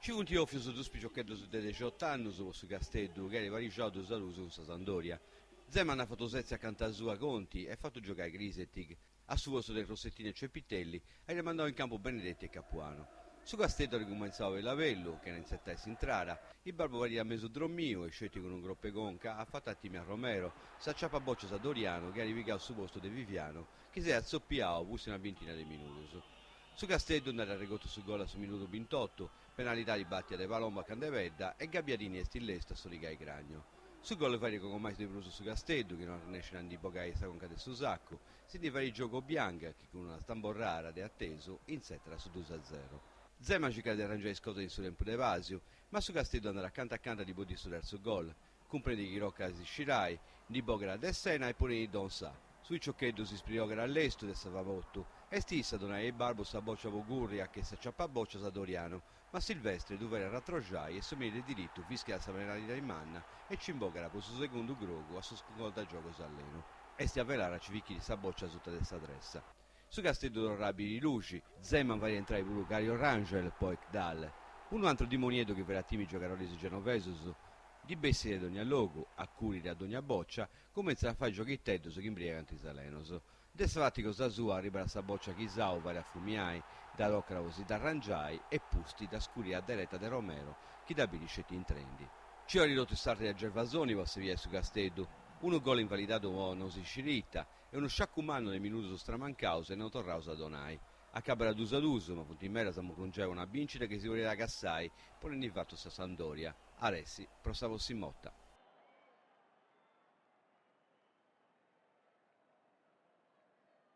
Ci funt 'ofius dus piciocheddus de dexiott'annus po su Casteddu chi at paregiau 2-2 cun sa Sampdoria. Zeman at fatu setzi acanta sua Conti e fatu giogai Crisetig. A su postu de Rossettini e Ceppitelli at mandau in campu Benedetti e Capuano. Su Casteddu at cumentzau bellu a bellu, chena intzetai s'intrada. Ibarbo pariat mesu dromiu e sceti cun unu cropu 'e conca at fatu a timi a Romero. S'aciapat bocias a Doriano chi at pigau su postu de Viviano chi s'est atzopiau pustis una bintina de minudus. Su Casteddu nd'at arregotu su gol a su minudu bintotu, penalidadi batia de Palombo a Candepedda e Gabbiadini est lestu a sorigai Cragno. Su gol fait cogomai de prus su Casteddu chi no arrennescit a ndi bogai sa conca de su sacu, si ndi fait giogu Obiang chi cun una stamborrara de atesu intzetat su dus a zero. Zeman circat de arrangiai is cosas in su tempus de pàsiu, ma su Casteddu andat acanta acanta a ndi boddiri su tertzu gol. Cumprendit chi tocat a si scirai, ndi bogat Dessena e ponit Donsah. Su piciocheddu si spriogat a lestu de s'avalotu. Est issa a donai a Ibarbo sa bòcia po Gurria chi s'aciapat bòcias a Doriano, ma Silvestre ddu fait arratroxai e su meri de diritu fischiat sa penalidadi manna e ci imbogat po su segundu grogu a su scontagiogos allenu. Est Avelar a ci fichiri sa bòcia asuta de sa tressa. Su Casteddu torrat a biri luxi, Zeman fait intrai puru Caio Rangel po Ekdal. Unu antru dimonieddu chi fait a timi is giogadoris genovesus. Ndi bessit de dogna logu, acudit a dogna bòcia, cumentzat a fai gioghiteddus chi imbriagant is alenos. De sa parti cosa sua arribat sa bòcia chi Sau fait afumiai, dda tocat po si dd'arrangiai e pusti dda scudit a dereta de Romero chi dda biri sceti intrendi. Ci 'olit totu s'arti de Gervasoni po assebiai su Casteddu, unu gol invalidadu po no si sciri ita e unu sciacu mannu de minudus stramancaus e no torraus a donai. Acabat dus a dus, ma funt in medas a murrungiai una bìncida chi si podiat cassai ponendi fatu sa Sampdoria. Aressi pro sa prossima 'orta.